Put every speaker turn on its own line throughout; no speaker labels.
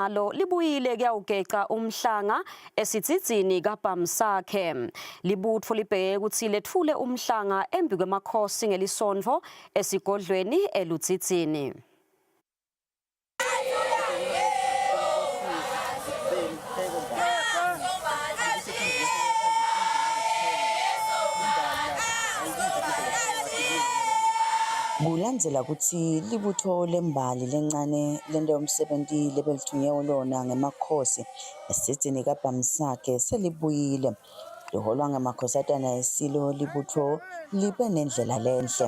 Alo libuyile kuyawugeca umhlanga esidzidzini kaBhamsakhe. Libutfo libheke kutsi letfule umhlanga embi kwemakhosi ngelisontfo esigodlweni eLudzidzini.
Kulandzela kutsi libutfo lembali lencane lente umsebenti lebelitfunywe lona ngemakhosi esidzini kaBhamsakhe selibuyile. Liholwa ngemakhosatana eSilo libutfo libe nendlela lenhle.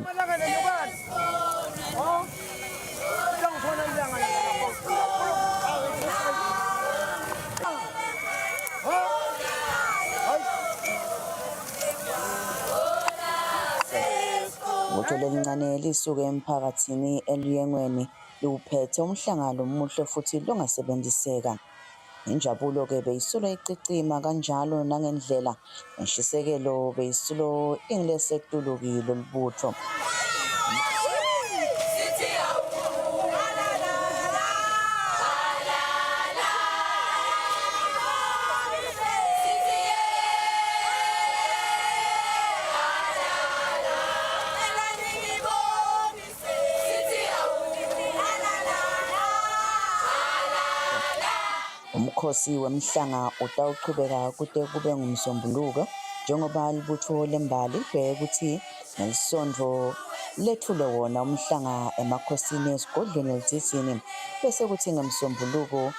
Ibutho lelincane lisuke emphakathini eLuyengweni liwuphethe umhlangano omuhle futhi longasebenziseka. Injabulo-ke beyisolo icicima kanjalo nangendlela nenshisekelo beyisolo ingilesetulu kilo libutho. Umkhosi wemhlanga utawuchubeka kute kube nguMsombuluko njengoba libutfo lembali libheke kutsi ngeLisontfo letfule wona umhlanga emakhosini esigodlweni eLudzidzini bese kutsi ngeMsombuluko.